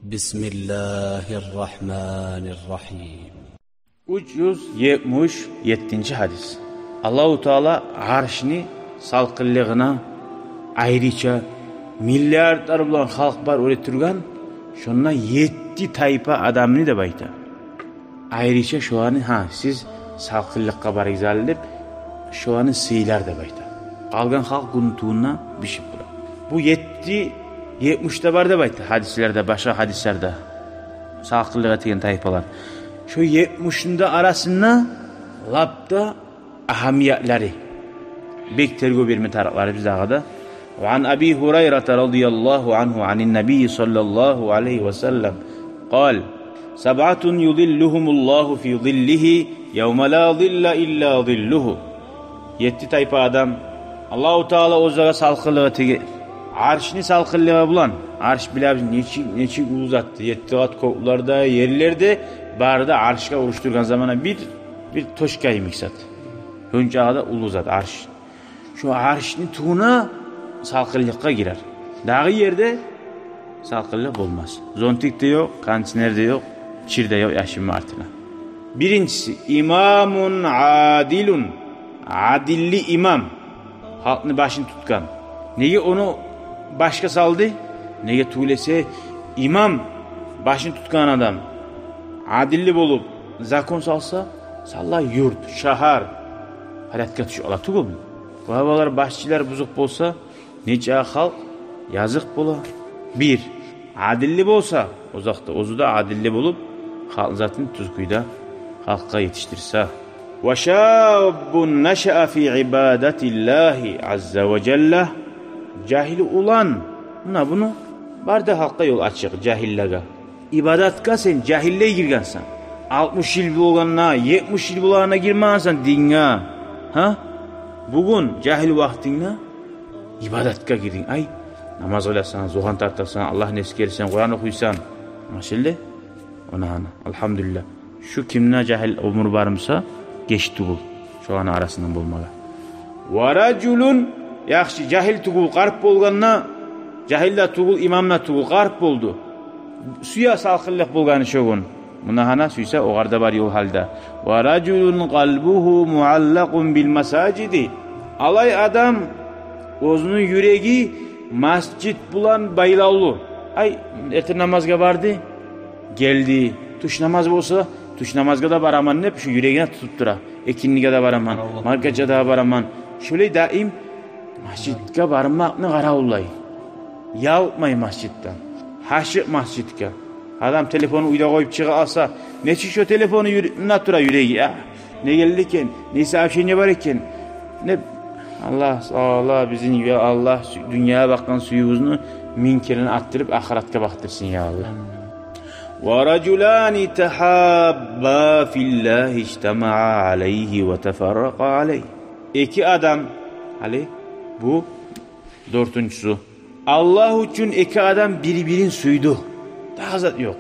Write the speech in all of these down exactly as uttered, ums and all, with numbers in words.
بسم الله الرحمن الرحيم. Уьч юз етмиш еттинчи гьадис. Аллагьу Таала Аршны салкъынлыгъына айрыча миллиардлар булан халкъ бар оьле тургъан, шонда етти тайпа адамны деп айта. Айрыча шоланы, гьа, сиз салкъынлыкъгъа барыгъыз гьали деп, шоланы сыйлар деп айта. Къалгъан халкъ гюн тувунда бишип тура. Бу етти, етмиш де бар деп айта гьадислерде, башгъа гьадислерде. Салкъынлыкъ этеген тайпалар. Шо етмишни де арасында лап да агьамиятлары, бек тергев берме тарыкълары биз дагъы да. وعن أبي هريرة رضي الله عنه عن النبي صلى الله عليه وسلم قال: سبعة يظلهم الله في ظله يوم لا ظل إلا ظله. Етти тайпа адам Аллагьу Таала оьзлеге салкъынлыкъ этеген, Аршны салкъынлыгъы булан. Арш, билебиз, нечик, нечик уллу затды. Етти къат кёклер де, ерлер де, бары да Аршгъа урушдургъан заманда бир, бир точка йимик зат. Шончакъы да уллу зат Арш. Шо Аршны тувуна салкъынлыкъгъа гирер. Дагъы ерде салкъынлыкъ болмас. Зонтик де ёкъ, кондиционер де ёкъ, чир де ёкъ яшынма артына. Биринчиси, إمام عادل, адилли имам, халкъны башын тутгъан. Неге ону башгъа салды? Неге тюгюл эсе, имам, башын тутгъан адам адилли болуп закон салса, савлай юрт, шагьар порядкъгъа тюшюп къала тюгюлмю? Главалар, башчылар бузукъ болса, нече халкъ языкъ бола. Бир, адилли болса, озокъда, оьзю де адилли болуп, халкъны затын тюз кюйде халкъгъа етишдирсе. وشاب نشأ في عبادة الله عز وجل. Жагьил улан, муна буну, бары да халкъгъа ёл ачыкъ, жагьиллеге. Ибадатгъа сен жагьиллей гиргенсен. Алтмыш йыл болгъанда, етмиш йыл болгъанда гирмегенсен динге. Гьа? Бугюн жагьил вакътингде ибадатгъа гирдинг. Ай, намаз къыласан, зугьан тартасан, Аллагьны эсгерсен, Къуран охуйсан. Машалла. Она, она. Алгьамдулиллагь. Шу кимде жагьил оьмюр бар буса, геч тюгюл шоланы арасындан болмагъа. ورجل, яхшы, жагьил тюгюл, къарт болгъанда, жагьил де тюгюл, имам да тюгюл, къарт болду. Сюе салкъынлыкъ болгъаны шо гюн. Муна гьана сюйсе, огъар да бар ёл гьалда. ورجل قلبه معلق بالمساجد. Алай адам, оьзюню юреги масжит булан байлавлу. Ай, эртен намазгъа барды, гелди. Тюш намаз болса, тюш намазгъа да бараман деп, шу юрегине тутуп тура. Экинниге де бараман, маркача да бараман. Шолай даим масжитге бармакъны къаравуллай. Ялкъмай масжитден. Гьашыкъ масжитге. Адам телефонун уьйде къоюп чыгъа алса, нечик шо телефону юр-, мунда тура юреги, а? Не гелди экен, не сообщение бар экен? Не, Аллагь, Аллагь, бизин, я Аллагь, сю-, дюньягъа бакъгъан сюювюбюзню минг керен артдырып, ахыратгъа бакъдырсын, я Аллагь. ورجلان تحابا في الله اجتمعا عليه وتفرقا عليه. Эки адам, гьали бу дёртюнчюсю. Аллагь учун эки адам бир-бирин сюйдю. Дагъы зат ёкъ.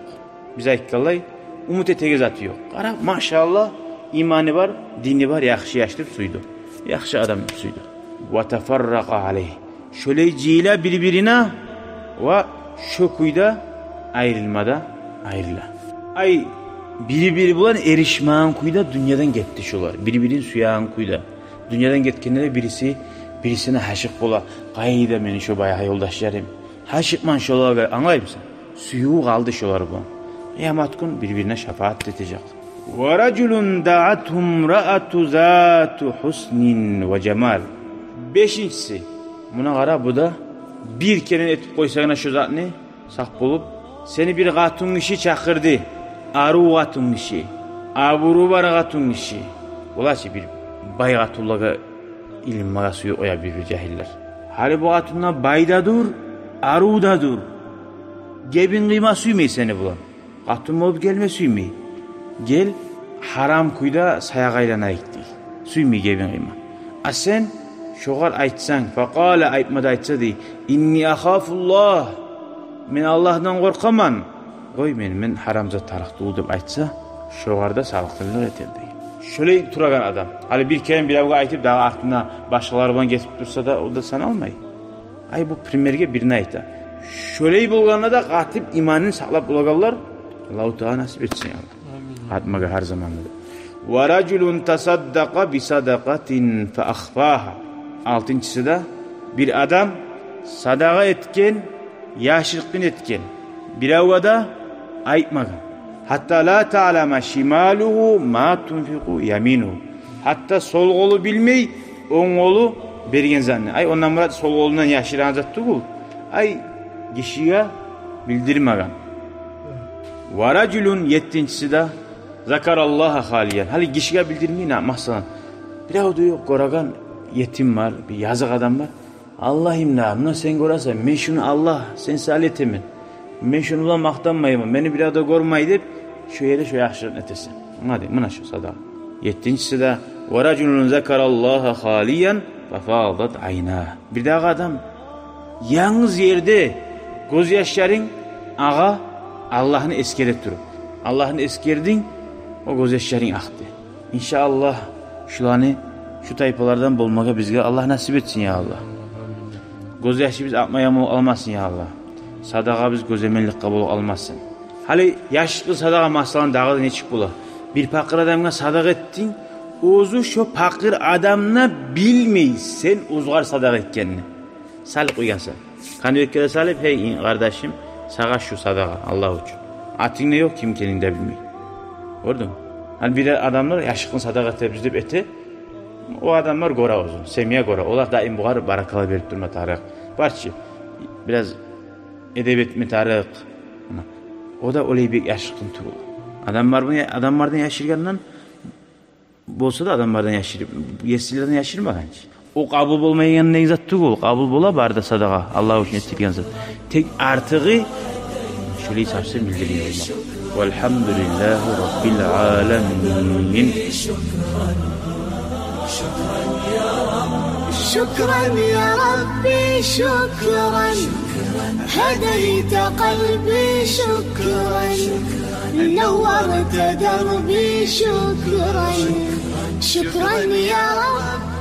Биз айтгъанлай, умут этеген зат ёкъ. Къара, машаллагь, иманы бар, дини бар, яхшы яш деп сюйдю. Яхшы адам деп сюйдю. وتفرقا عليه. Шолай жыйыла бир-бирине ва шо кюйде айрылма да айрыла. Ай, бири-бири булан эришмеген кюйде дюньядан гетди шолар. Бири-бирин сюеген кюйде. Дюньядан гетгенде де бириси бирисине гьашыкъ бола. Къайда мени шо баягъы ёлдашларым? Гьашыкъман шолагъа, англаймысан? Сюювю къалды шолар булан. Къыямат гюн бир-бирине шапаат этежек. ورجل دعته امرأة ذات حسن وجمال. Бешинчиси, муна къара, бу да бир керен этип къойсагъына шо затны, сакъ болуп, сени бир къатынгиши чакъырды. Арив къатынгиши, абуру бар къатынгиши. Олар чы бир бай къатынлагъа илинмеге сюе къоя бир-бир жагьиллер. Гьали бу къатын да бай да дюр, арив да дюр. Гебин къыйма сюймей сени булан. Къатын болуп гелме сюймей. Гел, гьарам кюйде саякъ айланайыкъ дей. Сюймей гебин къыйма. А сен шогъар айтсанг, فقال, айтма да айтса дей: إني أخاف الله, мен Аллагьдан къоркъаман. Къой мени, мен гьарам зат тарыкъ тюгюл деп айтса, шогъар да салкъынлыкъ этер дей. Шолай турагъан адам. Гьали бир керен биревге айтып, дагъы артына башгъалар булан гетип турса да, о да саналмай. Ай, бу примерге бирин айта. Шолай болгъанда да къатып иманын сакълап болагъанлар, Аллагьу Таала насип этсин, я Аллагь. Амин. Къатмагъа гьар заманда да. «Ва ражулун тасаддакъа би садакъатин фа ахфагьа». Алтынчысы да, бир адам садагъа этген, яшыртгъын этген, биревге де айтмагъан. «Гьатта ла таълама шималугьу ма тунфикъу яминугьу». Гьатта сол къолу билмей, онг къолу берген затны. Ай, ондан мурат сол къолундан яшырагъан зат тюгюл. Ай, гишиге билдирмагъан. «Ва ражулун», еттинчиси де, «закараллагьа халиян». Гьали гишиге билдирмей, масала, бирев де ёкъ, гёреген етим бар, бир языкъ адам бар. «Аллагьым, на, муна сен гёресен, мен шуну, Аллагь, сен саялы этемен. Мен шуну булан макътанмайман, мени бирев де гёрмей», – деп, шо ерде шо яхшылыкъны этесен. Англадынг? Муна шо садагъа. Еттинчиси де: «Ва ражулун закараллагьа халиян фа фадат айнагь». Бирдагъы адам янгыз ерде гёзьяшларынг агъа, Аллагьны эсгере туруп. Аллагьны эсгердинг, о гёзьяшларынг акъды. Иншааллагь, шуланы, шу тайпалардан болмагъа бизге Аллагь насип этсин, я Аллагь. Гёзьяшыбыз акъмай болуп къалмасын, я Аллагь. Садагъабыз гёземелликге болуп къалмасын. Гьали яшыртгъын садагъа, масала, дагъы да нечик бола? Бир пакъыр адамгъа садагъа этдинг, оьзю шо пакъыр адам да билмей сен огъар садагъа этгенни. Салып къойгъансан. Конвертге де салып: «Гьей, къардашым, сагъа шу садагъа, Аллагь учун». Атынг да ёкъ, ким экенинг де билмей. Гёрдюнгмю? Гьали бир адамлар яшыртгъын садагъа этебиз деп эте. О адамлар гёре оьзю, семья гёре. Олар даим бугъар баракалла берип турма тарыкъ. Барчы, бираз эдеп этме тарыкъ. Муна. О да олай бек яшыртгъын тюгюл. Адамлар, адамлардан яшыргъандан болса да, адамлардан яшырып, есилерден яшырмагъан чы. О къабул болмайгъан деген зат тюгюл, къабул бола бары да садагъа, Аллагь учун этилген зат. Тек артыгъы шолай савсем билдирген болмакъ. Валгьамдулиллагьи раббил аламин. شكرا يا ربي، شكرا. هديت قلبي، شكرا. نورت دربي، شكرا. شكرا يا رب.